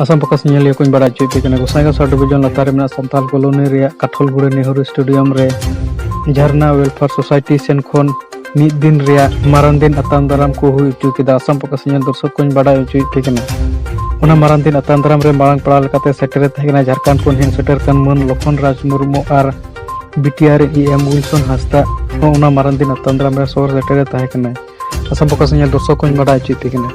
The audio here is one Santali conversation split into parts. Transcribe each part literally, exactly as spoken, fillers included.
ᱟᱥᱟᱢ ᱯᱨᱚᱠᱟᱥ ᱧᱮᱧᱮᱞᱤᱭᱟᱹ ᱠᱚᱧ ᱵᱟᱲᱟᱭ ᱦᱚᱪᱚᱭᱮᱫ ᱯᱮ ᱠᱟᱱᱟ, ᱜᱚᱸᱥᱟᱭᱜᱟᱸᱣ ᱥᱟᱵ ᱰᱤᱵᱤᱡᱚᱱ ᱞᱟᱛᱟᱨ ᱨᱮ ᱢᱮᱱᱟᱜ ᱥᱟᱱᱛᱟᱞ ᱠᱚᱞᱳᱱᱤ ᱨᱮᱭᱟᱜ ᱠᱟᱴᱷᱚᱞᱜᱩᱲᱟᱹ ᱱᱮᱦᱨᱩ ᱥᱴᱮᱰᱤᱭᱟᱢ ᱨᱮ ᱡᱷᱟᱨᱱᱟ ᱣᱮᱞᱯᱷᱮᱭᱟᱨ ᱥᱳᱥᱟᱭᱴᱤ ᱥᱮᱱ ᱠᱷᱚᱱ ᱢᱤᱫ ᱫᱤᱱ ᱨᱮᱭᱟᱜ ᱢᱟᱨᱟᱝ ᱫᱤᱱ ᱟᱛᱟᱝ ᱫᱟᱨᱟᱢ ᱠᱚ ᱦᱩᱭ ᱦᱚᱪᱚ ᱠᱮᱫᱟ᱾ ᱟᱥᱟᱢ ᱯᱨᱚᱠᱟᱥ ᱧᱮᱧᱮᱞ ᱫᱚᱨᱥᱚᱠ ᱠᱚᱧ ᱵᱟᱰᱟᱭ ᱦᱚᱪᱚᱭᱮᱫ ᱯᱮ ᱠᱟᱱᱟ, ᱚᱱᱟ ᱢᱟᱨᱟᱝ ᱫᱤᱱ ᱟᱛᱟᱝ ᱫᱟᱨᱟᱢ ᱨᱮ ᱢᱟᱲᱟᱝ ᱯᱮᱲᱟ ᱞᱮᱠᱟᱛᱮ ᱥᱮᱴᱮᱨ ᱛᱟᱦᱮᱸ ᱠᱟᱱᱟ ᱡᱷᱟᱲᱠᱷᱚᱸᱰ ᱠᱷᱚᱱ ᱦᱮᱡ ᱥᱮᱴᱮᱨ ᱠᱟᱱ ᱢᱟᱹᱱ ᱞᱚᱠᱷᱚᱱ ᱨᱟᱡᱽ ᱢᱩᱨᱢᱩ ᱟᱨ ᱵᱤ ᱴᱤ ᱟᱨ ᱤ ᱮᱢ ᱩᱭᱤᱞᱥᱚᱱ ᱦᱟᱸᱥᱫᱟ ᱦᱚᱸ ᱚᱱᱟ ᱢᱟᱨᱟᱝ ᱫᱤᱱ ᱟᱛᱟᱝ ᱫᱟᱨᱟᱢ ᱨᱮ ᱥᱚᱦᱚᱨ ᱥᱮᱴᱮᱨ ᱮ ᱛᱟᱦᱮᱸ ᱠᱟᱱᱟ᱾ ᱟᱥᱟᱢ ᱯᱨᱚᱠᱟᱥ ᱧᱮᱧᱮᱞ ᱫᱚᱨᱥᱚᱠ ᱠᱚᱧ ᱵᱟᱰᱟᱭ ᱦᱚᱪᱚᱭᱮᱫ ᱯᱮ ᱠᱟᱱᱟ᱾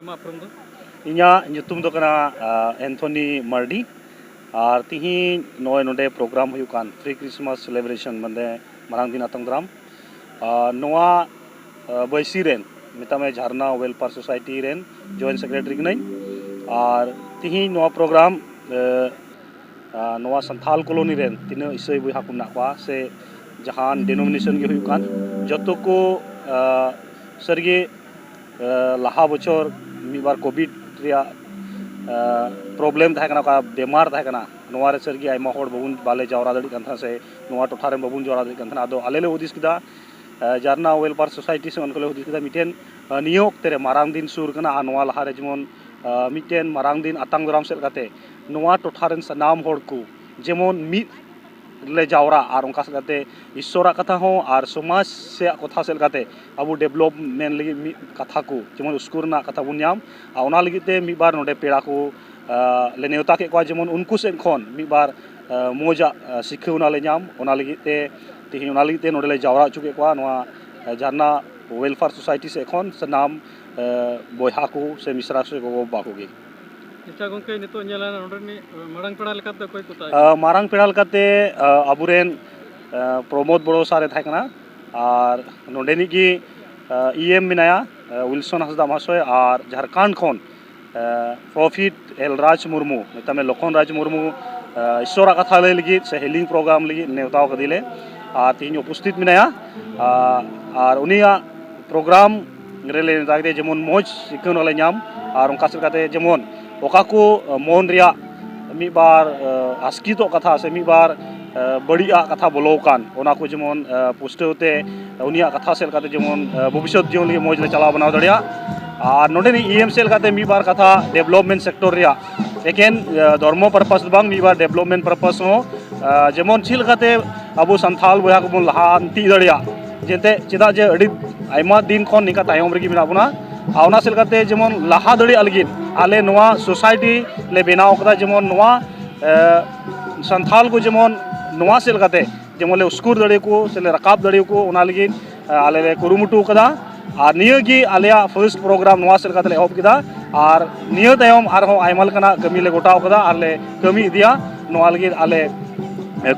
ᱟᱢᱟᱜ ᱩᱯᱨᱩᱢ ᱫᱚ? ᱤᱧᱟᱹᱜ ᱧᱩᱛᱩᱢ ᱫᱚ ᱠᱟᱱᱟ, ᱟ, ᱮᱱᱛᱷᱚᱱᱤ ᱢᱟᱨᱰᱤ᱾ ᱟᱨ ᱛᱤᱦᱤᱧ ᱱᱚᱜᱼᱚᱭ ᱱᱚᱰᱮ ᱯᱨᱳᱜᱨᱟᱢ ᱦᱩᱭᱩᱜ ᱠᱟᱱ ᱯᱨᱤ ᱠᱨᱤᱥᱢᱟᱥ ᱥᱮᱞᱮᱵᱨᱮᱥᱚᱱ, ᱢᱟᱱᱮ ᱢᱟᱨᱟᱝ ᱫᱤᱱ ᱟᱛᱟᱝ ᱫᱟᱨᱟᱢ, ᱟ, ᱱᱚᱣᱟ, ᱟ, ᱵᱟᱹᱭᱥᱤ ᱨᱮᱱ ᱢᱮᱛᱟᱜ ᱢᱮ ᱡᱷᱟᱨᱱᱟ ᱣᱮᱞᱯᱷᱮᱭᱟᱨ ᱥᱳᱥᱟᱭᱴᱤ ᱨᱮᱱ ᱡᱚᱭᱮᱱᱴ ᱥᱮᱠᱨᱮᱴᱟᱨᱤ ᱠᱟᱹᱱᱟᱹᱧ᱾ ᱟᱨ ᱛᱤᱦᱤᱧ ᱱᱚᱣᱟ ᱯᱨᱳᱜᱨᱟᱢ, ᱟ, ᱟ, ᱱᱚᱣᱟ ᱥᱟᱱᱛᱷᱟᱞ ᱠᱚᱞᱳᱱᱤ ᱨᱮᱱ ᱛᱤᱱᱟᱹᱜ ᱤᱥᱟᱹᱭ ᱵᱚᱭᱦᱟ ᱠᱚ ᱢᱮᱱᱟᱜ ᱠᱚᱣᱟ ᱥᱮ ᱡᱟᱦᱟᱱ ᱰᱤᱱᱳᱢᱤᱱᱮᱥᱚᱱ ᱜᱮ ᱦᱩᱭᱩᱜ ᱠᱟᱱ, ᱡᱚᱛᱚ ᱠᱚ, ᱟ, ᱥᱟᱹᱨᱤᱜᱮ, ᱟ, ᱞᱟᱦᱟ ᱵᱚᱪᱷᱚᱨ ᱢᱤᱫ ᱵᱟᱨ ᱠᱳᱵᱷᱤᱰ ᱨᱮᱭᱟᱜ, ᱟ, ᱯᱨᱚᱵᱞᱮᱢ ᱛᱟᱦᱮᱸ ᱠᱟᱱᱟ, ᱚᱠᱟ ᱵᱮᱢᱟᱨ ᱛᱟᱦᱮᱸ ᱠᱟᱱᱟ, ᱱᱚᱣᱟ ᱨᱮ ᱥᱟᱹᱨᱤᱜᱮ ᱟᱭᱢᱟ ᱦᱚᱲ ᱵᱟᱵᱚᱱ, ᱵᱟᱞᱮ ᱡᱟᱣᱨᱟ ᱫᱟᱲᱮᱭᱟᱜ ᱠᱟᱱ ᱛᱟᱦᱮᱱᱟ ᱥᱮ ᱱᱚᱣᱟ ᱴᱚᱴᱷᱟ ᱨᱮᱱ ᱵᱟᱵᱚᱱ ᱡᱟᱣᱨᱟ ᱫᱟᱲᱮᱭᱟᱜ ᱠᱟᱱ ᱛᱟᱦᱮᱱᱟ᱾ ᱟᱫᱚ ᱟᱞᱮ ᱞᱮ ᱦᱩᱫᱤᱥ ᱠᱮᱫᱟ, ᱟ, ᱡᱷᱟᱨᱱᱟ ᱣᱮᱞᱯᱷᱮᱭᱟᱨ ᱥᱳᱥᱟᱭᱴᱤ ᱥᱮ ᱩᱱᱠᱩ ᱞᱮ ᱦᱩᱫᱤᱥ ᱠᱮᱫᱟ, ᱢᱤᱫᱴᱮᱱ, ᱟ, ᱱᱤᱭᱟᱹ ᱚᱠᱛᱮ ᱨᱮ ᱢᱟᱨᱟᱝ ᱫᱤᱱ ᱥᱩᱨ ᱠᱟᱱᱟ ᱟᱨ ᱱᱚᱣᱟ ᱞᱟᱦᱟ ᱨᱮ ᱡᱮᱢᱚᱱ, ᱟ, ᱢᱤᱫᱴᱮᱱ ᱢᱟᱨᱟᱝ ᱫᱤᱱ ᱟᱛᱟᱝ ᱫᱟᱨᱟᱢ ᱥᱮᱫ ᱠᱟᱛᱮ ᱱᱚᱣᱟ ᱴᱚᱴᱷᱟ ᱨᱮᱱ ᱥᱟᱱᱟᱢ ᱦᱚᱲ ᱠᱚ ᱡᱮᱢᱚᱱ ᱢᱤᱫ ᱞᱮ ᱡᱟᱣᱨᱟᱜ ᱟᱨ ᱚᱱᱠᱟ ᱥᱮᱫ ᱠᱟᱛᱮ ᱤᱥᱥᱚᱨᱟᱜ ᱠᱟᱛᱷᱟ ᱦᱚᱸ ᱟᱨ ᱥᱚᱢᱟᱡᱽ ᱥᱮᱭᱟᱜ ᱠᱟᱛᱷᱟ ᱥᱮᱫ ᱠᱟᱛᱮ ᱟᱵᱚ ᱰᱮᱵᱷᱞᱚᱯᱢᱮᱱᱴ ᱞᱟᱹᱜᱤᱫ ᱢᱤᱫ ᱠᱟᱛᱷᱟ ᱠᱚ ᱡᱮᱢᱚᱱ ᱩᱥᱠᱩᱨ ᱨᱮᱱᱟᱜ ᱠᱟᱛᱷᱟ ᱵᱚᱱ ᱧᱟᱢ᱾ ᱟᱨ ᱚᱱᱟ ᱞᱟᱹᱜᱤᱫ ᱛᱮ ᱢᱤᱫ ᱵᱟᱨ ᱱᱚᱰᱮ ᱯᱮᱲᱟ ᱠᱚ, ᱟ, ᱞᱮ ᱱᱮᱣᱛᱟ ᱠᱮᱫ ᱠᱚᱣᱟ, ᱡᱮᱢᱚᱱ ᱩᱱᱠᱩ ᱥᱮᱫ ᱠᱷᱚᱱ ᱢᱤᱫ ᱵᱟᱨ, ᱟ, ᱢᱚᱡᱟᱜ, ᱟ, ᱥᱤᱠᱷᱟᱹᱣᱱᱟ ᱞᱮ ᱧᱟᱢ᱾ ᱚᱱᱟ ᱞᱟᱹᱜᱤᱫ ᱛᱮ ᱛᱮᱦᱮᱧ ᱚᱱᱟ ᱞᱟᱹᱜᱤᱫ ᱛᱮ ᱱᱚᱰᱮ ᱞᱮ ᱡᱟᱣᱨᱟ ᱦᱚᱪᱚ ᱠᱮᱫ ᱠᱚᱣᱟ ᱱᱚᱣᱟ, ᱟ, ᱡᱷᱟᱨᱱᱟ ᱣᱮᱞᱯᱷᱮᱭᱟᱨ ᱥᱳᱥᱟᱭᱴᱤ ᱥᱮᱫ ᱠᱷᱚᱱ ᱥᱟᱱᱟᱢ, ᱟ, ᱵᱚᱭᱦᱟ ᱠᱚ ᱥᱮ ᱢᱤᱥᱨᱟ ᱥᱮ ᱜᱚᱜᱚ ᱵᱟᱵᱟ ᱠᱚᱜᱮ᱾ ᱟᱪᱪᱷᱟ ᱜᱚᱢᱠᱮ, ᱱᱤᱛᱚᱜ ᱧᱮᱞ ᱮᱱᱟ ᱱᱚᱰᱮ ᱨᱤᱱᱤᱡ, ᱟ, ᱢᱟᱨᱟᱝ ᱯᱮᱲᱟ ᱞᱮᱠᱟᱛᱮ ᱚᱠᱚᱭ ᱠᱚ ᱛᱟᱦᱮᱸ ᱠᱟᱱᱟ? ᱟ, ᱢᱟᱨᱟᱝ ᱯᱮᱲᱟ ᱞᱮᱠᱟᱛᱮ, ᱟ, ᱟᱵᱚᱨᱮᱱ, ᱟ, ᱯᱨᱚᱢᱳᱫ ᱵᱚᱲᱚ ᱥᱟᱨ ᱮ ᱛᱟᱦᱮᱸ ᱠᱟᱱᱟ, ᱟᱨ ᱱᱚᱰᱮᱱᱤᱡ ᱜᱮ, ᱟ, ᱤ ᱮᱢ ᱢᱮᱱᱟᱭᱟ, ᱟ, ᱩᱭᱤᱞᱥᱚᱱ ᱦᱟᱸᱥᱫᱟ ᱢᱚᱦᱟᱥᱚᱭ, ᱟᱨ ᱡᱷᱟᱲᱠᱷᱚᱸᱰ ᱠᱷᱚᱱ, ᱟ, ᱯᱨᱚᱯᱷᱤᱴ ᱮᱞ ᱨᱟᱡᱽ ᱢᱩᱨᱢᱩ, ᱢᱮᱛᱟᱜ ᱢᱮ ᱞᱚᱠᱷᱚᱱ ᱨᱟᱡᱽ ᱢᱩᱨᱢᱩ, ᱟ, ᱤᱥᱥᱚᱨᱟᱜ ᱠᱟᱛᱷᱟ ᱞᱟᱹᱭ ᱞᱟᱹᱜᱤᱫ ᱥᱮ ᱦᱤᱞᱤᱝ ᱯᱨᱳᱜᱨᱟᱢ ᱞᱟᱹᱜᱤᱫ ᱱᱮᱣᱛᱟ ᱠᱟᱫᱮ ᱞᱮ, ᱟᱨ ᱛᱮᱦᱮᱧ ᱩᱯᱚᱥᱛᱷᱤᱛ ᱢᱮᱱᱟᱭᱟ᱾ ᱟ, ᱟᱨ ᱩᱱᱤᱭᱟᱜ ᱯᱨᱳᱜᱨᱟᱢ ᱨᱮᱞᱮ ᱱᱮᱣᱛᱟ ᱠᱮᱫᱮᱭᱟ, ᱡᱮᱢᱚᱱ ᱢᱚᱡᱽ ᱥᱤᱠᱷᱟᱹᱣᱱᱟ ᱞᱮ ᱧᱟᱢ, ᱟᱨ ᱚᱱᱠᱟ ᱥᱮᱫ ᱠᱟᱛᱮ ᱡᱮᱢᱚᱱ ᱚᱠᱟ ᱠᱚ, ᱟ, ᱢᱚᱱ ᱨᱮᱭᱟᱜ ᱢᱤᱫ ᱵᱟᱨ, ᱟ, ᱟᱥᱠᱤᱛᱚᱜ ᱠᱟᱛᱷᱟ ᱥᱮ ᱢᱤᱫ ᱵᱟᱨ, ᱵᱟᱹᱲᱤᱡᱟᱜ ᱠᱟᱛᱷᱟ ᱵᱚᱞᱚ ᱟᱠᱟᱱ, ᱚᱱᱟ ᱠᱚ ᱡᱮᱢᱚᱱ ᱯᱩᱥᱴᱟᱹᱣ ᱛᱮ ᱩᱱᱤᱭᱟᱜ ᱠᱟᱛᱷᱟ ᱥᱮᱫ ᱞᱮᱠᱟᱛᱮ ᱡᱮᱢᱚᱱ ᱵᱷᱚᱵᱤᱥᱥᱚᱛ ᱡᱤᱭᱚᱱ ᱞᱟᱹᱜᱤᱫ ᱢᱚᱡᱽ ᱞᱮ ᱪᱟᱞᱟᱣ ᱵᱟᱱᱟᱣ ᱫᱟᱲᱮᱭᱟᱜ᱾ ᱟᱨ ᱱᱚᱰᱮᱱᱤᱡ ᱤ ᱮᱢ ᱥᱮᱫ ᱞᱮᱠᱟᱛᱮ ᱢᱤᱫ ᱵᱟᱨ ᱠᱟᱛᱷᱟ ᱰᱮᱵᱷᱞᱚᱯᱢᱮᱱᱴ ᱥᱮᱠᱴᱚᱨ ᱨᱮᱭᱟᱜ ᱮᱠᱮᱱ ᱫᱷᱚᱨᱢᱚ ᱯᱟᱨᱯᱟᱥ ᱫᱚ ᱵᱟᱝ, ᱢᱤᱫ ᱵᱟᱨ ᱰᱮᱵᱷᱞᱚᱯᱢᱮᱱᱴ ᱯᱟᱨᱯᱟᱥ ᱦᱚᱸ ᱡᱮᱢᱚᱱ ᱪᱮᱫ ᱞᱮᱠᱟᱛᱮ ᱟᱵᱚ ᱥᱟᱱᱛᱟᱲ ᱵᱚᱭᱦᱟ ᱠᱚᱵᱚᱱ ᱞᱟᱦᱟᱱᱛᱤ ᱫᱟᱲᱮᱭᱟᱜ᱾ ᱡᱮᱛᱮ ᱪᱮᱫᱟᱜ ᱡᱮ ᱟᱹᱰᱤ ᱟᱭᱢᱟ ᱫᱤᱱ ᱠᱷᱚᱱ ᱱᱤᱝᱠᱟ ᱛᱟᱭᱚᱢ ᱨᱮᱜᱮ ᱢᱮᱱᱟᱜ ᱵᱚᱱᱟ᱾ ᱟᱨ ᱚᱱᱟ ᱥᱮᱫ ᱞᱮᱠᱟᱛᱮ ᱡᱮᱢᱚᱱ ᱞᱟᱦᱟ ᱫᱟᱲᱮᱭᱟᱜ ᱞᱟᱹᱜᱤᱫ ᱟᱞᱮ ᱱᱚᱣᱟ ᱥᱳᱥᱟᱭᱴᱤ ᱞᱮ ᱵᱮᱱᱟᱣ ᱠᱟᱫᱟ, ᱡᱮᱢᱚᱱ ᱱᱚᱣᱟ ᱥᱟᱱᱛᱷᱟᱞ ᱠᱚ ᱡᱮᱢᱚᱱ ᱱᱚᱣᱟ ᱥᱮᱫ ᱞᱮᱠᱟᱛᱮ ᱡᱮᱢᱚᱱ ᱞᱮ ᱩᱥᱠᱩᱨ ᱫᱟᱲᱮᱭᱟᱠᱚ ᱥᱮ ᱞᱮ ᱨᱟᱠᱟᱵ ᱫᱟᱲᱮᱭᱟᱠᱚ, ᱚᱱᱟ ᱞᱟᱹᱜᱤᱫ ᱟᱞᱮ ᱞᱮ ᱠᱩᱨᱩᱢᱩᱴᱩ ᱠᱟᱫᱟ᱾ ᱟᱨ ᱱᱤᱭᱟᱹ ᱜᱮ ᱟᱞᱮᱭᱟᱜ ᱯᱷᱟᱨᱥᱴ ᱯᱨᱳᱜᱨᱟᱢ ᱱᱚᱣᱟ ᱥᱮᱫ ᱞᱮᱠᱟᱛᱮ ᱞᱮ ᱮᱦᱚᱵ ᱠᱮᱫᱟ᱾ ᱟᱨ ᱱᱤᱭᱟᱹ ᱛᱟᱭᱚᱢ ᱟᱨᱦᱚᱸ ᱟᱭᱢᱟ ᱞᱮᱠᱟᱱᱟᱜ ᱠᱟᱹᱢᱤ ᱞᱮ ᱜᱚᱴᱟᱣ ᱠᱟᱫᱟ ᱟᱨ ᱞᱮ ᱠᱟᱹᱢᱤ ᱤᱫᱤᱭᱟ᱾ ᱱᱚᱣᱟ ᱞᱟᱹᱜᱤᱫ ᱟᱞᱮ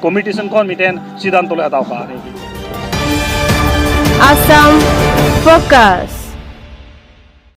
ᱠᱚᱢᱤᱴᱤ ᱥᱮᱱ ᱠᱷᱚᱱ ᱢᱤᱫᱴᱮᱱ ᱥᱤᱫᱷᱟᱱᱛᱚ ᱞᱮ ᱦᱟᱛᱟᱣ ᱠᱟᱜᱼᱟ᱾ Assam Focus.